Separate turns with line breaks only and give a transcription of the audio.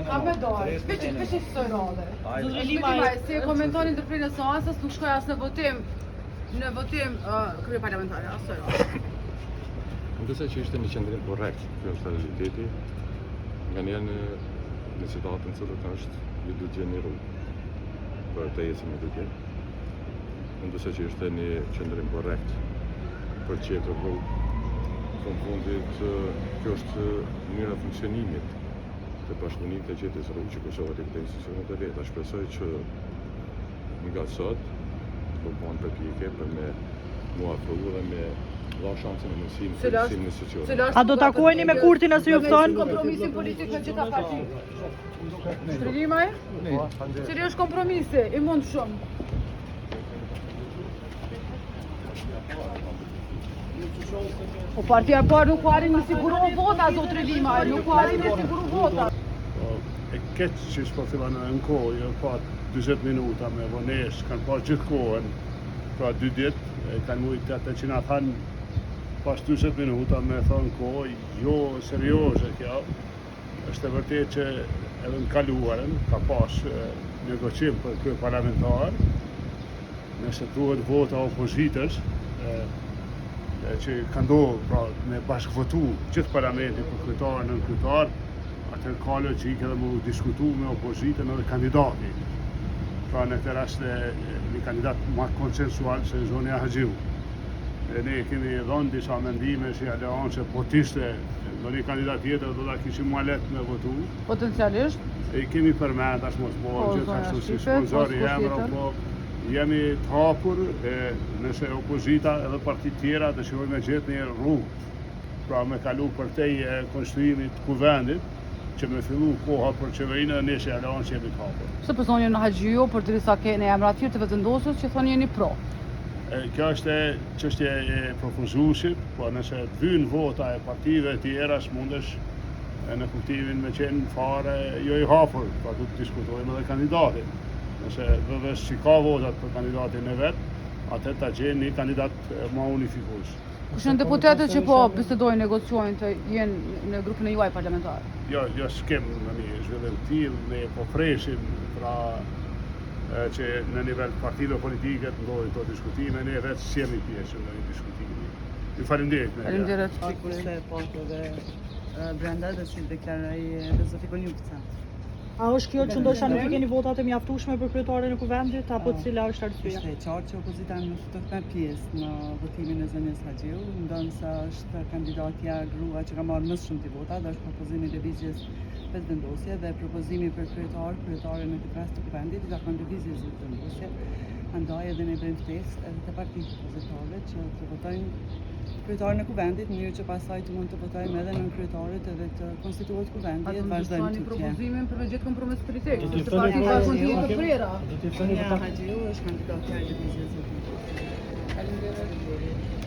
Ka me dalë, veç veç e kësaj radhe.
Zotri
Limaj,
Limaj,
si e komentoni ndërprerjen e seancës, nuk shkoj as në votim, në votim uh, kryeparlamentare, as kësaj radhe.
Unë besoj që ishte një qëndrim korrekt, kjo është realiteti. Nga njerë në, në situatën që të është, ju duhet gjeni rrugë për të ecur më tutje. Unë besoj që ishte një qëndrim korrekt për të gjetur rrugë. Fund fundit, kjo është mënyra e funksionimit të bashkëpunimit të gjetjes rrugë që Kosova të këtë institucionet e veta. Shpresoj që nga sot do bëhen përpjekje për me mu afru dhe me dha shansin e mundësinë për
Cila është-
në institucione.
Cila është
A do takoheni me Kurtin nëse ju fton?
Kompromisin politik me gjitha partitë. Zotri Limaj, cili është kompromisi i mundshëm? Po partia e parë nuk po arrin me siguru vota, zotri Limaj, nuk po arrin me siguru vota.
Po, e keq që s'po fillon edhe në kohë, jo pa 40 minuta me vonesë, kanë pas gjithë kohën, pra dy ditë, e kanë mujtë atë që na thanë pas 40 minuta me thonë kohë, jo serioze kjo. Është e vërtetë që edhe në kaluarën ka pas e, negocim për kryeparlamentar, nëse duhet vota opozitës, e, e, që ka ndodhur pra me bashkëvotu gjithë parlamentin për kryetar në kryetar, atëherë ka logjikë edhe më diskutu me opozitën edhe kandidati. Pra në këtë rast e, një kandidat ma konsensual se zonja Haxhiu. E ne kemi dhënë disa mendime si aleancë, po t'ishte ndonjë kandidat tjetër do ta kishim më lehtë me votu.
Potencialisht,
E i kemi përmend tash mos
Po,
bëhen
zonja
gjithashtu si
Shqipe, po,
sponsor i
s'kush
emra,
tjetër.
po jemi të hapur e nëse opozita edhe partitë tjera dëshirojnë me gjetë një rrugë, pra me kalu përtej e, konstituimit të kuvendit, që me fillu koha për qeverinë dhe ne si aleancë jemi të hapur.
pse po zonjën Haxhiu, përderisa keni emra tjerë të vetëvendosjes që thonë jeni pro.
E, Kjo është e çështje e propozuesit, po nëse të vyn vota e partive tjera, s'mundesh e, në kuptimin me qenë fare jo i hapur, pra du të diskutojmë edhe kandidatin. Nëse VV si ka votat për kandidatin e vet, atëherë ta gjejnë një kandidat e, ma unifikues.
Kush janë deputetët që po bisedojnë, negociojnë të jenë në grupin e juaj parlamentar?
Jo, jo s'kem në një zhvillim të tillë, ne po presim pra e, që në nivel të partive politike të ndodhin këto diskutime, ne vetë s'jemi pjesë në një diskutimi. Ju faleminderit. Media.
Faleminderit.
Sikurse po edhe e, brenda dhe si deklaroi edhe zoti Konjufca.
A është kjo që ndoshta nuk i keni votat e mjaftueshme për kryetarin e kuvendit apo cila është arsyeja?
Ishte e qartë që opozita nuk do të marrë pjesë në votimin e zonjës Haxhiu, ndonëse është kandidatja grua që ka marrë më së shumti vota dhe është propozimi i lëvizjes Vetëvendosje dhe propozimi për kryetar, kryetare në këtë rast të kuvendit i takon lëvizjes Vetëvendosje. Andaj edhe ne bëjmë ftesë edhe te partitë opozitare që të votojnë kryetarin e kuvendit, në mënyrë që pastaj të mund të votojmë edhe nën kryetarët edhe të konstituohet kuvendi
A
e
të
të vazhdojmë
ndryshoni
tutje.
propozimin për me gjithë kompromis politik?
Do t'i
Se
ftoni
partitë
po-
vazhdojnë të jenë të prera.
Do t'i ftoni
Zonja
për
Haxhiu është kandidatja e lëvizjes Vetëvendosje.
Faleminderit.